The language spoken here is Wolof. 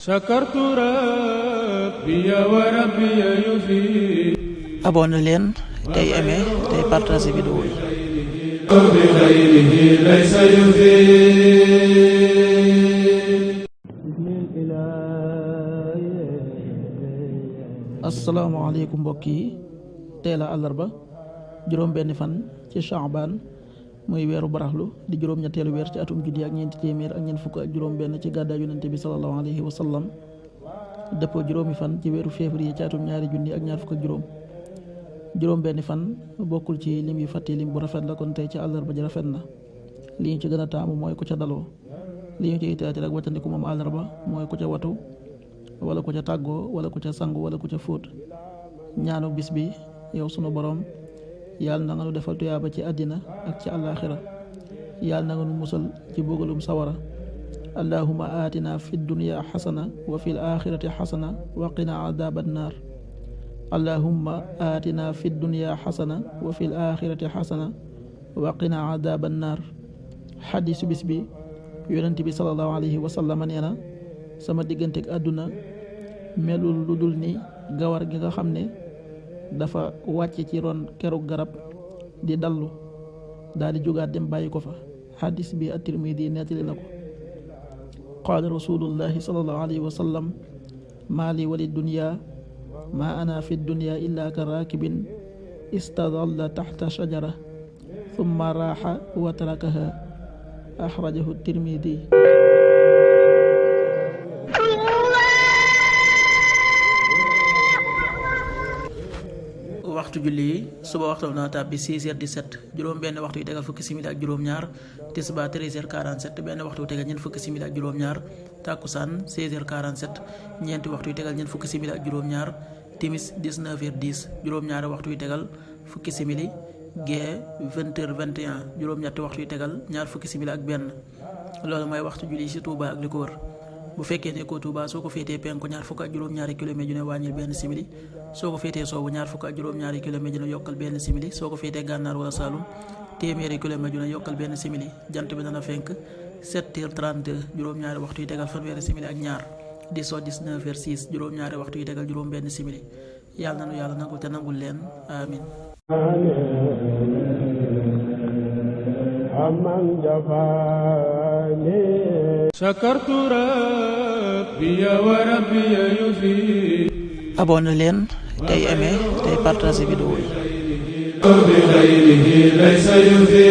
sakartu rabbi wa rabbi yufi. abonné leen tey aimé tey partagé vidéo yi. bi xayrihi laysa yufi. asalaamaaleykum mbokk yi, tey la àllarba juróom benn fan ci Sha'ban muy weeru baraxlu di juróom-ñetteelu weer ci atum junni ak ñeenti téeméer ak ñeent fukk ak juróom benn ci gàddaay yonente bi sallallahu alayhi wa sallam, dëppoo juróomi fan ci weeru février ci atum ñaari junni ak ñaar fukk ak juróom benn fan bokkul ci lim yu fàtte lim bu rafet la, kon tey ci àllarba ji rafet na. li ñu ci gën a taamu mooy ku ca daloo, li ñu ci itaati rek wàccandiku moom àllarba mooy ku ca watu wala ku ca tàggoo wala ku ca sangu wala ku ca fóot. ñaanu bis bi: yow sunu borom, yàlla na nga nu defal tuyaaba ci àddina ak ci àllaaxira, yàlla na nga nu musal ci bugalum sawara. allahumma aatina fi dunya xasana wa fi l-aaxirati xasana wa qina adaaban naar. allahumma aatina fi dunya xasana wa fi l-aaxirati xasana wa qina adaaban naar. xadiisu bis bi: yonent bi sallallahu alayhi wa sallam nee na, sama digganteeg àdduna melul lu dul ni gawar gi nga xam ne dafa wàcce ci ron kerug garab di dallu, daal di jógaat dem bàyyi ko fa. xadis bi at-Tirmidi nettali na ko. qaala rasulullahi sallallahu alayhi wa sallam: maa li wali dunya maa ana fi dunya illa ka raakibin istadalla taxta shajara thumma raaxa wa tarakaha. axrajahu at-Tirmidi. waxtu julli yi: suba waxtu na tàbbi 6h17, juróom benn waxtu yu tegal fukki simili ak juróom ñaar. tisbaar 13h47, benn waxtu yu tegal ñeent fukki simili ak juróom ñaar. takkusaan 16h47, ñeenti waxtu yu tegal ñeent fukki simili ak juróom ñaar. timis 19h10, juróom ñaari waxtu yu tegal fukki simili. gee 20h21, juróom ñetti waxtu yu tegal ñaar fukki simili ak benn. loolu mooy waxtu julli ci Touba ak li ko wër. bu fekkee ne ko Touba soo ko féetee penku ñaar fukk ak juróom-ñaari kilomètre ju ne wàññil benn simili, soo ko féetee soowu ñaar fukk ak juróom-ñaari kilomètre ju ne yokkal benn simili, soo ko féetee gànnaar wala Saalum téeméeri kilomètre ju ne yokkal benn simili. jant bi dana fenk 7h32, juróom-ñaari waxtu yu tegal fanweeri simili ak ñaar. di soo 19h06, juróom-ñaari waxtu yu tegal juróom benn simili. yàlla na nu yàlla nangul te nangul leen, amin. sakartu rabbi wa rabbi yufi. abonné leen tey aimé tey partagé vidéo yi. bi xayrihi laysa yufi.